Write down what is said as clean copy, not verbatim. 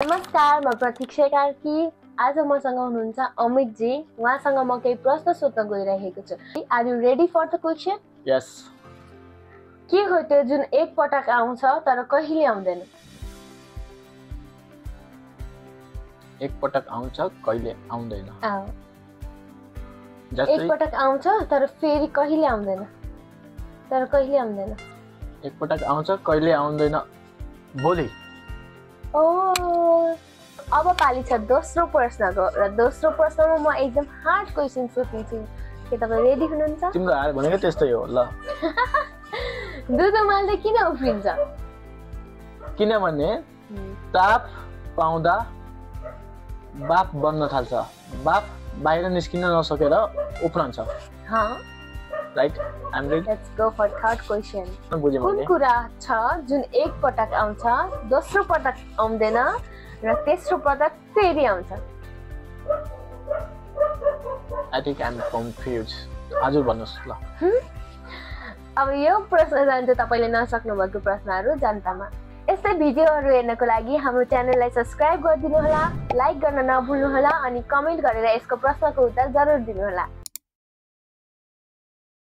नमस्कार, म प्रतीक्षा कार्की। आज मसँग हुनुहुन्छ अमित जी। उहाँसँग म केही प्रश्न सोध्न गइरहेको छु। Are you ready for the question? Yes. के हो त्यो जुन एक पटक आउँछ तर कहिले आउँदैन? एक पटक आउँछ कहिले आउँदैन। एक पटक आउँछ तर फेरि कहिले आउँदैन। एक पटक आउँछ कहिले आउँदैन। भोलि। अब पाली छ दोस्रो प्रश्नको र दोस्रो प्रश्नमा म एकदम हार्ड क्वेसन सोध्छु। के तपाईँ रेडी हुनुहुन्छ? तिम्रो हार भनेको त्यस्तै हो ल। दुध उमाल्दा किन उफ्रिन्छ? किनभने ताप पाउँदा बाफ बन्न थाल्छ। बाफ बाहिर निस्किन नसकेर उफ्रन्छ। Right? Let's go for third question. कुन कुरा छ जुन एक पटक आउँछ, दोस्रो पटक आउँदैन र तेस्रो पटक फेरि आउँछ? I think I am confuse. हजुर भन्नुस् ल। अब यो प्रश्न जान्छ तपाईले नसक्नु भएको प्रश्नहरू जनतामा। यस्तै भिडियोहरू हेर्नको लागि हाम्रो च्यानललाई सब्स्क्राइब गरिदिनु होला, लाइक गर्न नभुल्नु होला अनि कमेन्ट गरेर यसको प्रश्नको उत्तर जरुर दिनु होला।